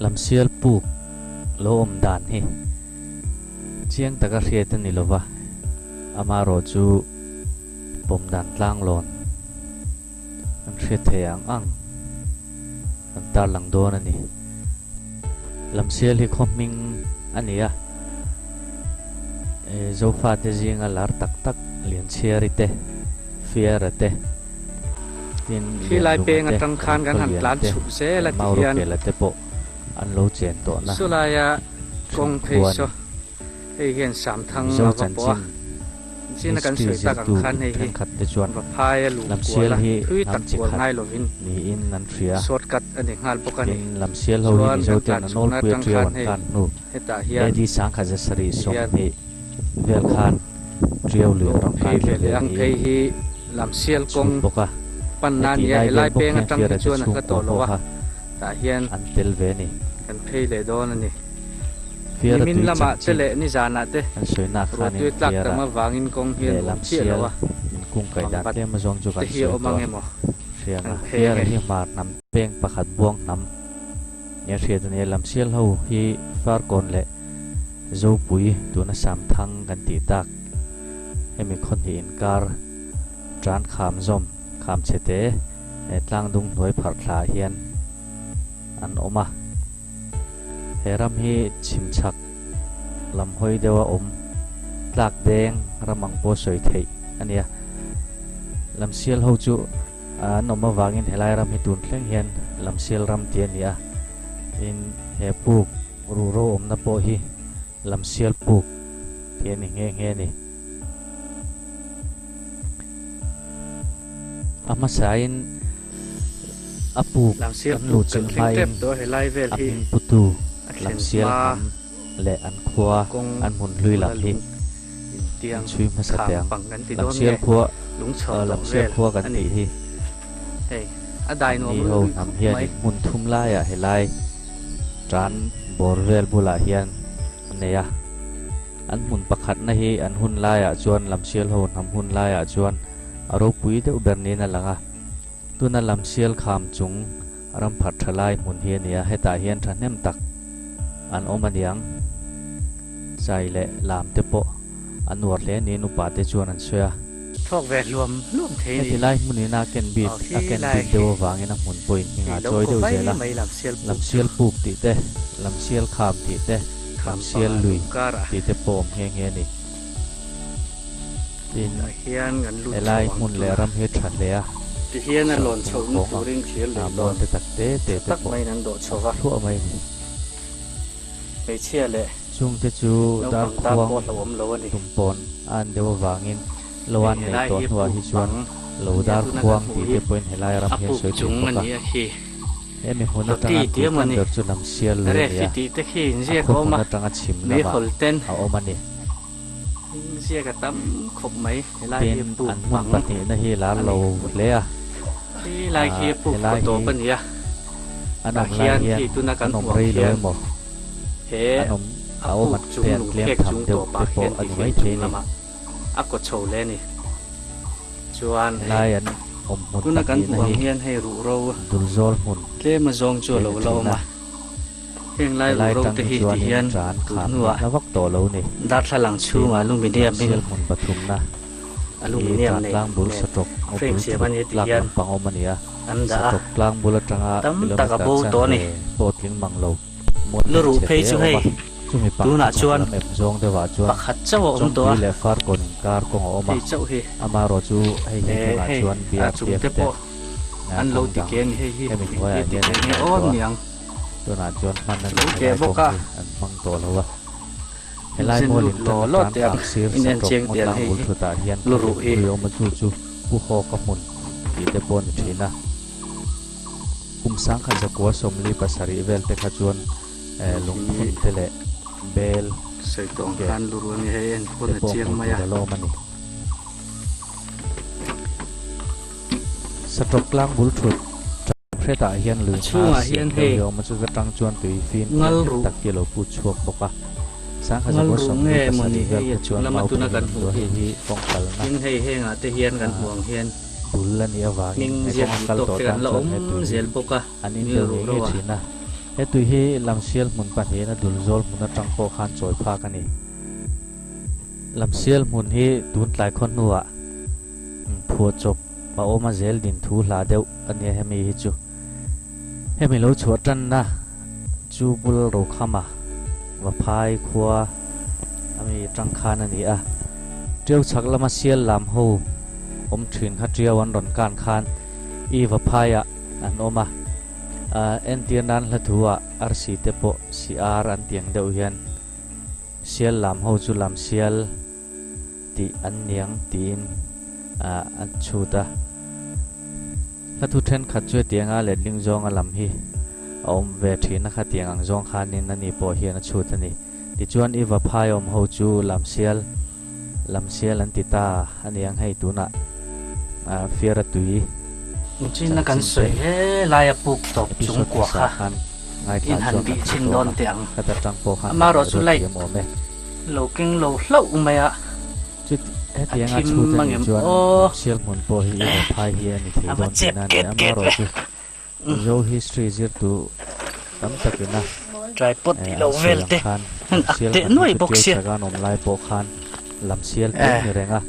Lamsial puk lo awm dan hi chiang taka hriat a ni lova, amaherawh chu pawm dan tlanglawn kan hriat thei ang ang kan tarlang dawn a ni. Lamsial hi khaw hming a ni a, Zofate zinga lar tak tak Lianchhiari te, Fiara te, tin Khi lai Lianlunga peng te, atang khan kan han Ramkhawlian tlan te, chhuk zel a ti hian Maurukela te pawh an lo chen tawhna Sulaia thin kawng phei khua a saw ni. hei hian Samthang Mizo a va pawh a, chanchin china kan history sawi tak ang zirtu khan hei hi thenkhat te chuan Vaphai a luh kual Lamsial a, hi thui hnam tak chi kual khat ngai lovin niin an hria. shortcut a ni nghal bawk a ni. Tin, Lamsial ho hi Chuan kan Mizoten tlan a chhukna nawlpuia atang ṭiau khan an hei kan hnu hetah hian AD sangkhat zasarih ti hian 20 vel khan ṭiau lui lo an rawn phei kan ve thla leh ve ang niin phei hi Lamsial an chhut kawng bawk a. pan na Heti nia lai vel helai bawk peng hian atang hi Fiara te chuan a hla chhungkua tawh lo pawh a kha tah hian an tel ve a ni. kan phei leh dawn a ni. Fiara Nimin tui lamah te chanchin leh nizanah te an sawinak khanin ruahtui tlak Fiara tam avangin kawng hi an leh awm chiah lo Lamsial a, in kung kaih dan pangvat tlem azawng chu te kan hi a sawi awm tawh ang a emaw hriang kan a. phei Fiara ange. hi hmar hnam peng pakhat buang hnam nia hriat a ni a, Lamsial ho hi Farkawn leh Zopui tuna Samthang kan tih tak hemi khawhnih inkar tan kham zawm kham chhe te tlangdung hnuai pharh thla ah hian an awm a. He ram hi chhim chhak lam hawi deuha awm tlak deng ram ang pawh sawi theih a ni a. Lamsial ho chu an awm avangin helai ram hi tun thleng hian Lamsial ram tih a ni a. Tin, he puk ruhro awmna pawh hi Lamsial puk tih a ni nghe nghe a ni. A hmasain a puk Lamsial kan luh puk kan chilh thleng hmain tep tawh a helai vel a hi hming putu a thlen Lamsial hma hnam leh an khua kawng an hmun hlui bula lam hi lung intiang an chhui hmasa kham teh ang. pang kan ti dawn Lamsial nge khua lung chho tawh Lamsial vel khua kan a ni. tih hi Hei a dai an nuam ni ruih ho ruih hnam khawp hianin mai. hmun thum laiah helai tan bawr vel bulah hian an nei a. An hmun pakhatna hi an hun laiah chuan Lamsial ho hnam hun laiah chuan a ropui deuh ber niin a lang a. Tuna Lamsial kham chung ram pharh tha lai hmun hi a ni a, hetah hian thahnem tak an awm a niang. Chai leh lam te pawh a nuar hle niin upa te chuan an sawi a. Thawk ve hluam hluam thei a ni. Heti lai hmunin a ken bik Aw a khi ken lai bik khi deuh avangin a hmun pawhin hming hei a lo chawi ko deuh vai zel a. mai Lamsial puk chu. Lamsial puk tih te, Lamsial kham tih te, Kham Lamsial panga lui lung karah. tih te pawh awm nghe nghe a ni. Tin, Tah hian kan lut chho helai ang hmun leh tuna. ram hi tha hle a, Ti hian a lawn sawrhthum chhohna kawng ang turin thir ah lui mual lawn te tak te te tha te tak pawh maiin an dawh chho awm va. thluah mai a ni. Hmeichhia leh Chungte chu naupang tan darkhuang pawh hlauhawm lo a ni. tumpawn a an deuh avangin lo Hei an neih helai tawh hi hnuah puk hi chuan bang lo a nia tuna kan darkhuang hmuh tih hi te pawhin helai ram a hian puk sawi thin chung a bawk a. nia khi Hemi hmun Loti atanga an tih emaw tuitan ni ber chu Lamsial lui a ni Refi a, tih te khi a inziak khaw a awm hmun a atanga chhim mei lamah hawl ten a awm a ni. Inziak a tam khawp mai helai hi Tin, puk an hmun bang pahnihna hi lar a lo ni. hle a, Khi lai khi puk helai kaw tawp hi a ni a, an tah awm lai hian hian khi tuna kan an awm hmuh ang rei lo khian emaw, he an awm a a awm puk an chung te an lung tlem phek tham chung deuh tawpah te pawh khian a ti ni khian maithei chung a ni. lamah a kaw chho hle a ni. Chuan hei Helai an awm hmun tuna kan pahnihna hmuh ang hi hian hei ruhro Dulzawl hmun tlem a zawng chu a tih a lo ni la thin awm a. a. Heng lai Helai ruhro tang te hi hi ti chuanin hian tan tun kham hi hnuah hla vak tawh lo ni. darthlalang Tin, chhungah aluminium in Lamsial hmun pathumna hi aluminium tan nei tlang bul nen Saṭawk ngaw frame bul siam thut a ni ti lak hian lampang awm a ni a. an dah a. Saṭawk tlang bul atanga Tam tak a kilometre bo tawh a ni. chanve pawh tling mang lo mual Lu hmel ruh chhe phei te chu a awm hei a. Chumi pang tunah chu chhak chuan lam ep zawng deuhah chuan pakhat chauh a awm tawh a. Chawngpui leh Farkawn inkar kawng a awm a. Hei chauh hi Amaherawh chu hei hi eh tunah hei chuan a BRTF chung te te pawh an lo kawng ti dang ke a ni hei hi hemi engtia hnuaiah ti hian ke an nge nei awm tawh a. niang. Tunah chuan hman a Lo ni ke helai bawk kawng a. hi an hmang tawh lo a. Helai Zen mual lut in law tana law tan teh ang kham sir in en Saṭawk chiang ngaw teh ang tlang hei bul hi thutah hian lu khaw ruh hi. hlui awm a chu chu Pu Hawka hmun tih te pawh a ni thin a. Kum sangkhat zakua 47 vel te kha chuan lungphun te leh bel Sawi tawh ang ke khan lu ruh a ni hei en te pawn a pawh chiang hmuh mai a. tur a la awm a ni. Saṭawk tlang bul thut Hretah hian A lui hnar chhungah siam hian deuh hei hi a awm a, chuta tang chuan tui fim ngal thianghlim ruh tak hi a lo put chhuak bawk a. Sangha ngal zakua ruh 47 nge maw ni vel hei a kha chung chuan lama mau tuna pheiin kan an hmuh duh a, hi hei hi kawng kalna tin hei hengah te hian kan hmuh ang hian bul a nih avangin hming he ziak kawnga duh kal tawk tawh te kan tan la chuan awm he tui hi zel bawk a an in nil deuh ruh ngei ngei reuh a. thin a. He tui hi Lamsial hmun pahnihin a dul zawl hmun atang pawh khan chawi phak a ni. Lamsial hmun hi tun tlai khaw hnuah phuah chawp a awm a zel din thu hla deuh a nia hemi hi chu. Hemi lo chhuah tanna chu bul Rokhama Vaphai khua a mi tang khan a ni a. Tiau chhak lama sial lam ho awm thin kha tiau an rawn kan khan i Vaphaiah an awm a. Entir nan hla thu ah arsi te pawh si ar an tiang deuh hian sial lam ho chu lam sial tih an niang tiin a chhut a. Hla thu thenkhat chu hetianga letling zawnga lam hi a awm ve thin a kha tiang ang zawng khanin ani pawh hian a chhut a ni. Tichuan i vaphai awm ho chu lam sial lam sial an ti ta a niang hei tunah fiara tui Inchina kan chanchin sawi te he laia puk tawp chung episode kua hmasa kha khan ngaithla in han chuan kan bih hre chhin tawh dawn ang a, teh ang. khata tang pawh khan kan Amaherawh chu ngaihruat light thiam awm e. lo keng lo hlauh mai a. Chut, A hetianga thim chhut a nih angem chuan aw. Lamsial hmun pawh hi i vaphai hi a ni thei A va dawn chep tihna a ni. ket ket Amaherawh ve. chu Mizo history zirtu tam takina Tripod eh tih an lo sawi vel ang te khan an ak Lamsial teh hmun hi nuai chu bawk Tiau sia. chaka an awm lai pawh khan Lamsial tih an Eh. ni reng a,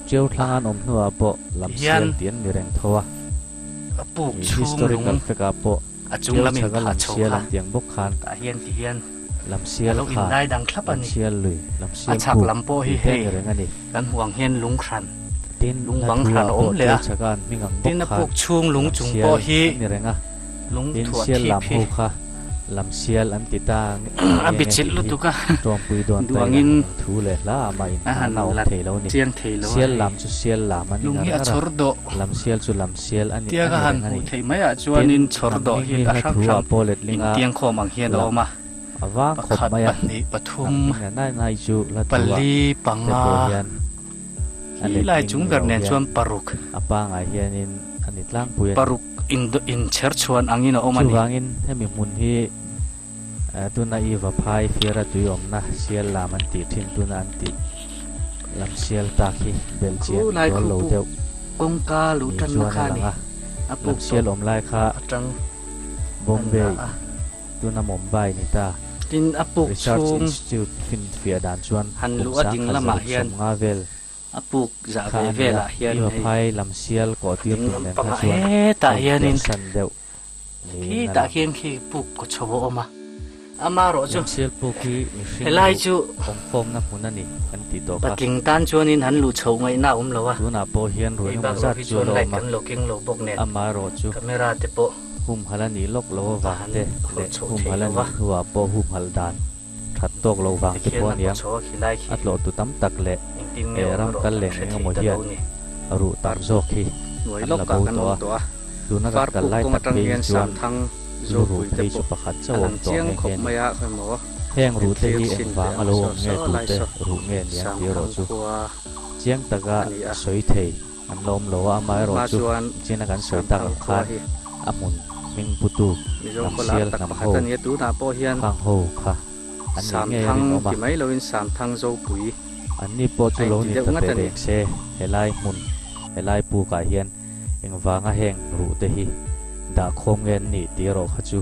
Tiau thlang an awm hnuah pawh Lamsial Hian tih an ni reng tho a. a puk Ih chhung historical lung fact ah pawh a chung Tiau lamin chaka phah chho Lamsial kha an tih ang bawk khan tah hian ti hian Lamsial a lo kha, indai dang thlap a ni. Lamsial lui, A Lamsial chhak puk lam pawh hi tih te a hei ni reng a ni. kan hmuh ang hian lung hran, Tin, lung hla bang thu hran ah a awm pawh leh a. Tiau chaka an hming ang bawk Tin, a khan puk chhung lung chung Lamsial pawh hi an ni reng a. lung Tin, thuah sial thip lam hi ho kha Lamsial an ti ta a nge nge bichilh tih hi lutuk a. Tawngpui dawn Duh ta ila angin eng thu leh hla ah mah a inhahna han a awm la thei lo a ni. chiang thei lo a Sial hei. lam chu sial lam a ni Lung ngar hi a ngar a, chhawr dawh. Lamsial chu lamsial a ni a Tianga ni han reng a hmuh ni. theih maiah Tin, chuanin chhawr hnam dawh hming hi hi a hla hrang thu ah hrang pawh letlinga intiang khawm ang hian a lam awm a. a vang khawp Pakhat, mai a, pahnih, hnam pathum, hming a nai nai chu hla thu ah pali, te panga, pawh hian a khi lai letling chung ni ber lo nen hian chuan paruk. a pangai hianin a ni tlangpui a ni. Paruk inchher chhuan angin a awm a ni. Chuvangin hemi hmun hi tuna i Vaphai fiara tui awmna sial lam an tih thin tuna an tih lam sial tak hi belh chian Khu lai dawl khu lo puk deuh kawngka luh ni tanna chuan a kha a lang ni. a, A lam puk sial tawp awm lai kha atang Bombay an la a. Tuna Mumbai ni ta. Tin, a puk Research chhung Institute finfiah dan chuan han kum luh a ding sangkhat lamah zaruk hian 50 vel a puk zah kha ve a ni a, velah hian i hei Vaphai lam sial kawh tir ding tur nen kha lampangah chuan hetah a hianin inpersan deuh niin a khitah lang. khian khi puk kaw chho a awm a, amaherawh chu Lam sial puk hi mihring helai luh chu awmkhawmna hmun a ni kan tih tawh kha. Patling tan chuanin han luh chhoh ngaihna a awm lo a, Tunah pawh hian ruih hei engemaw bakrawh zat hi chu a chuan la light awm a, kan lo keng lo bawk nen amaherawh chu camera te pawh Humhal a nih lawk lo a avang han te hawlh leh chhoh thei humhal lo a va. nih hnuah pawh humhal dan that tawk lo vang te Tikhian pawh a a niang. kawchho a khi lai khi A tlawhtu tam tak leh engtin nge eh awm ram erawh kal kan leh hre eng thei emaw ta lo hian ni. a ruh tam Parpuk zawk hi hnuai an la lawkah bo kan tawh awm a. tawh a. Tuna kan kal Parpuk lai kawng tak atang phei hi hian chuan Samthang lu ruh Zopui te phei chu pawh pakhat a chauh awm lang tawh chiang nghe khawp nghe a ni. mai a, khawimaw Heng en ruh te thlir hi chhin engvang teh a ang lo saw awm nge saw lai tute saw ruh nge niang tih erawh Samthang chu khua chiang taka a ni a. sawi thei. An la awm lo a, Hma amaherawh chu chuan china kan sawi tak Samthang ang khua khan hi a hmun hming putu Mizo lam khaw lar sial tak hnam pakhat ho a ni a, tunah pawh hian khang ho kha an nih ngei a Samthang rinawm a. ti mai loin Samthang Zopui Anni pawh a chu lo inti ni deuh ta ngat teh a ni. reng se, helai hmun, helai pukah hian engvanga heng ruh te hi dah khawm nge an nih tih erawh kha chu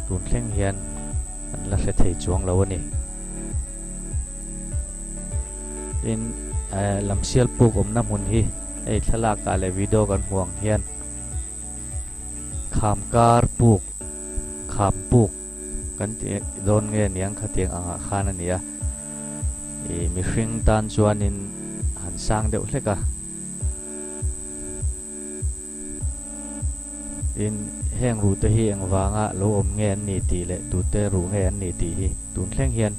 tun thleng hian an la hre thei chuang lo a ni. Tin, Lamsial puk awmna hmun hi hei thlalakah leh video kan hmuh ang hian kham kar puk, kham puk kan tih dawn nge niang khatiang angah khan a ni a. Ih mihring tan chuanin han sang deuh hlek a. Tin, heng ruhte hi engvanga lo awm nge an ni tih leh tute ruh nge an ni tih hi tun thleng hian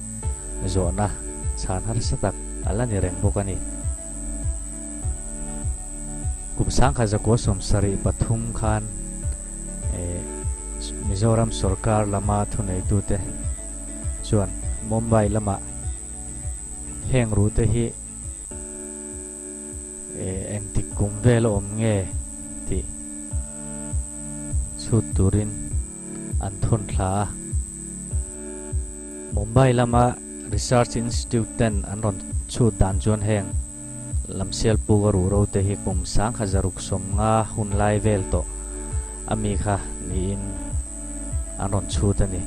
zawhna chhan harsa tak a la ni reng bawk a ni. Kum sangkhat zakua 73 khan Mizoram sorkar lama thuneitute chuan Mumbai lamah heng ruhte hi Engtik kum vel a awm nge tih chhut turin an thawn thla a. Mumbai lama Research Institute ten an rawn chhut dan chuan heng Lamsial puk a ruh ro te hi kum 1650 hun lai vel tawh a mi kha niin an rawn chhut a ni.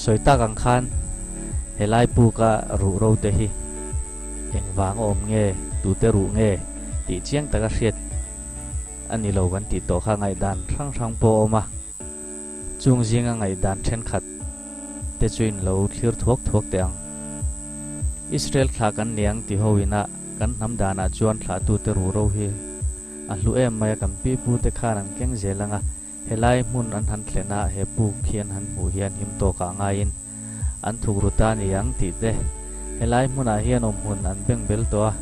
Sawi tak ang khan helai puka ruh ro te hi engvang a awm nge, tute ruh nge tih chiang taka hriat a ni lo kan tih tawh kha ngaihdan hrang hrang pawh a awm a. Chung zinga ngaihdan thenkhat te chu in lo thlir thuak thuak teh ang. Israel thlah kan niang ti ho ina kan hnam danah chuan thlahtute ruh ro hi a hlu em mai a, kan pipute khan an keng zel ang a, Helai hmun an han thlen a, he puk hi an han hmuh hian him tawkah ngaiin an thuk ru ta ni ang tih te, helai hmunah hian awmhmun an beng bel tawh a,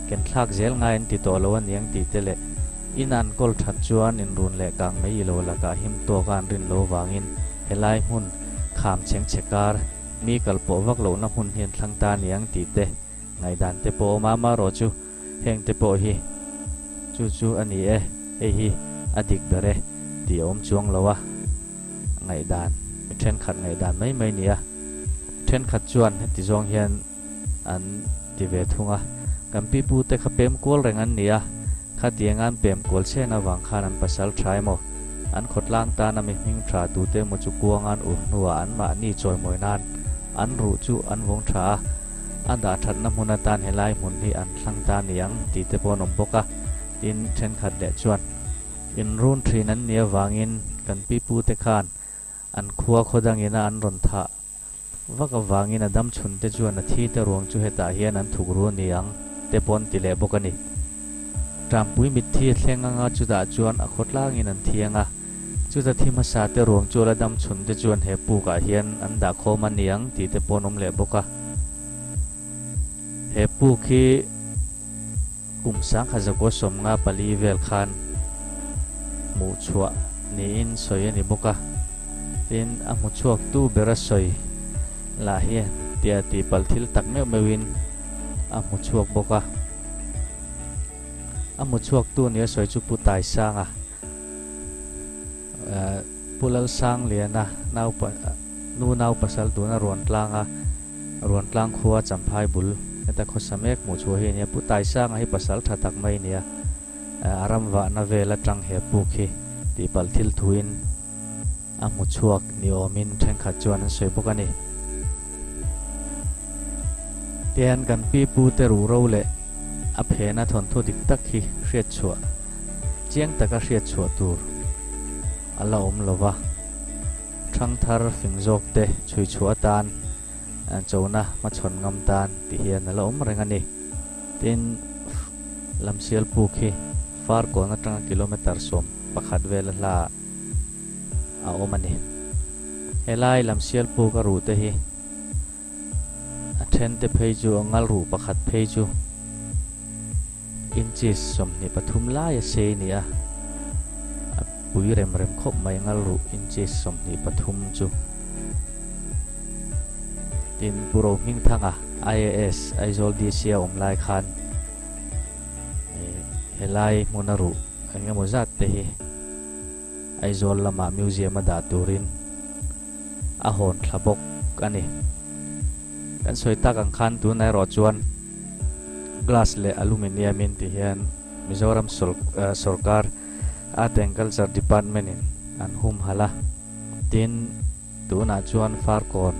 ken thlak zel ngai an ti tawh lo a niang tih te leh in an kawl that chuan inrun leh kang mai ilo lakah him tawka an rin lo vangin helai hmun kham chheng chhe kar mi kal pawh vak lohna hmun hi an thlang ta ni ang tih te ngaihdan te pawh a awm a, amaherawh chu Heng te pawh hi chu chu a ni e, hei hi a dik ber e tih a awm chuang lo a, ngaihdan mi thenkhat ngaihdan mai mai ni a, thenkhat chuan heti zawng hian an ti ve thung a, kan pipu te kha pem kual reng an ni a, khatianga an pem kual chhen avang khan an pasal tha emaw, an khawtlang tana mi hming tha tute emaw chu kuanga an ur hnuah anmahni chawimawi nan an ruh chu an vawng tha a. A dah thatna hmun atan helai hmun hi an thlang ta ni ang tih te pawh an awm bawk a, tin thenkhat leh chuan inrun thin an nih avangin kan pipute khan an khua khaw dangina an rawn thah vak avangin a dam chhun te chuan a thi te ruang chu hetah hian an thuk ru ni ang te pawh an ti leh bawk a ni. Ṭampui mitthi a thleng anga chutah chuan a khaw tlangin an thi anga. Chuta thi hmasa te ruang chu la dam chhun te chuan he puk ah hian an dah khawm a niang tih te pawh an awm leh bawk a. He puk hi kum sangkhat 1954 vel khan hmuh chhuah niin sawi a ni bawk a. Tin, a hmu chhuak tu ber a sawi lah hi tia tihpalh thil tak meuh meuhin a hmu chhuak bawk a. A hmu chhuak tu nia sawi chu Pu Taisanga. Pu Lalsangliana nu nau pasal tuna ruan tlanga ruan tlang khua Champhai bul heta khawsa mek hmuh chhuah hi a nia. Pu Taisanga hi pasal tha tak mai a nia. A ram vahna vel atang he puk hi tihpalh thil thuin a hmu chhuak ni awmin thenkhat chuan an sawi bawk a ni. Tihian kan pi pu te ruhro leh a phena thawnthu dik tak hi hriat chhuah chiang taka hriat chhuah tur a la awm lo va, thangthar fing zawk te chhui chhuah atan chona hmachhawn ngam tan ti hian a la awm reng a ni. Tin, Lamsial puk hi Farkawn atanga kilometre 11 vel a hla ah a awm a ni. Helai Lamsial puk a ruh te hi a then te phei chu a ngal ruh pakhat phei chu inches 23 lai a sei a ni a, a pui rem rem khawp mai ngal ruh inches 23 chu. Tin, Pu Rohmingthanga IAS Aizawl DC a awm lai khan helai hmuna ruh eng emaw zat te hi Aizawl lamah museum a dah turin a hawn thla bawk a ni. Kan sawi tak ang khan tunah erawh chuan glass leh aluminium in ti hian Mizoram sawrkar Art and Culture Department in an humhalh a, tin tunah chuan Farkawn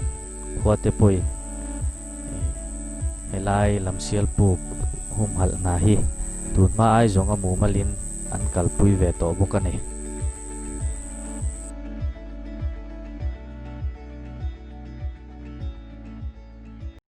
khua te pawhin helai Lamsial puk humhalh hna hi tunhma ai zawnga mumalin an kalpui ve tawh bawk a ni.